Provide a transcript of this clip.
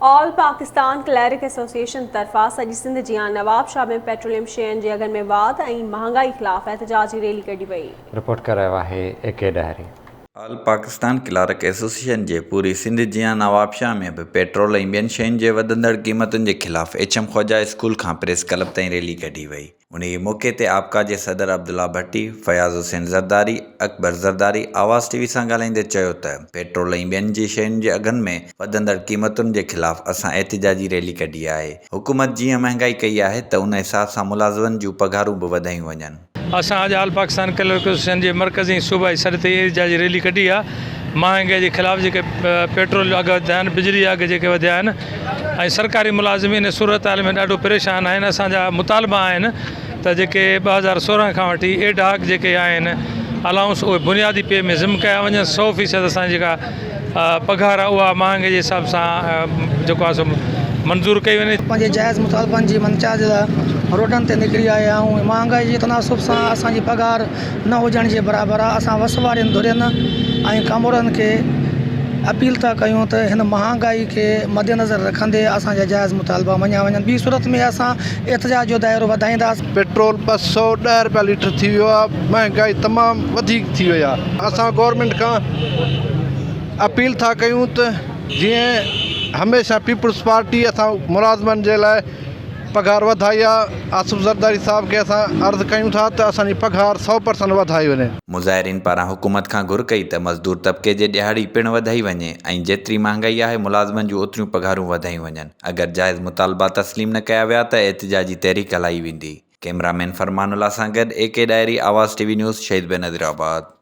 آل Pakistan Clark association طرفان سڄي سنڌ جيان نوابشاهه ۾ پيٽروليم شين جي اگهن ۾ واڌ ۽ مهانگائي خلاف احتجاجي ريلي ڪڍي وئي. رپورٽ ڪري رهيو آهي A K Dahri. All Pakistan clerk association جي پوري سنڌ جيان نوابشاهه ۾ به پيٽرول ۽ ٻين شين جي وڌندڙ قيمتن جي خلاف ايڇ ايم خواجه اسڪول کان پريس ڪلب تائين ريلي ڪڍي وئي. انهيء موقعي تي آپڪا جي صدر عبدالله ڀٽي، فياض حسين زرداري، اڪبر زرداري آواز ٽي وي سان ڳالهائيندي چيو ته پيٽرول ۽ ٻين جي شين جي اگهن ۾ وڌندڙ قيمتن جي خلاف اسان احتجاجي ريلي ڪڍي آهي، حڪومت جيئن مهنگائي ڪئي آهي ته ان حساب سان ملازمن جون پگهارون به وڌايون وڃن. اسان اڄ آل پاڪستان ڪلرڪ ايسوسيئيشن جي مرڪزي ۽ صوبائي سڏ تي احتجاجي ريلي ڪڍي آهي، مهانگائي جي خلاف جيڪي پيٽرول جا اگهه وڌيا آهن، بجلي جا اگهه جيڪي وڌيا آهن ۽ سرڪاري ملازم ان صورتحال ۾ ڏاڍو پريشان آهن اسان جا مطالبا آهن ته جيڪي 2016 کان وٺي ايڊهاڪ جيڪي آهن الائونس اهي بنيادي پي ۾ ضم ڪيا وڃن سو فيصد اسان جي جيڪا پگهار آهي اها مهانگي جي حساب سان جيڪو آهي سو منظور ڪئي وڃي. پنهنجي جائز مطالبن جي منچا جي لاء روڊن تي نڪري آيا آهيون ۽ مهانگائي جي تناسب سان اسان جي پگهار نه هجڻ جي برابر آهي اسان وس وارين ڌرين ۽ ڪامورن کي اپيل ٿا ڪيون ته هن مهانگائي کي مدنظر رکندي اسان جا جائز مطالبا مڃيا وڃن ٻي صورت ۾ اسان احتجاج جو دائرو وڌائينداسين. پيٽرول 210 رپيا ليٽر ٿي ويو آهي مهانگائي تمام وڌيڪ ٿي وئي آهي اسان گورنمينٽ کان اپيل ٿا ڪيون ته جيئن هميشه پيپلز پارٽي اسان ملازمن جي لاء پگهار وڌائي آ، آصف زرداري صاحب کي اسان عرض ڪيون ٿا ته اسان جي پگهار سئو پرسنٽ وڌائي وڃي. مظاهرين پاران حڪومت کان گهر ڪئي ته مزدور طبقي جي ڏهاڙي پڻ وڌائي وڃي ۽ جيتري مهانگائي آهي ملازمن جون اوتريون پگهارون وڌايون وڃن، اگر جائز مطالبا تسليم نه ڪيا ويا ته احتجاجي تحريڪ هلائي ويندي. ڪئميرا مين فرمان الله سان گڏ A K Dahri, Awaz T V news, Shaheed Benazirabad.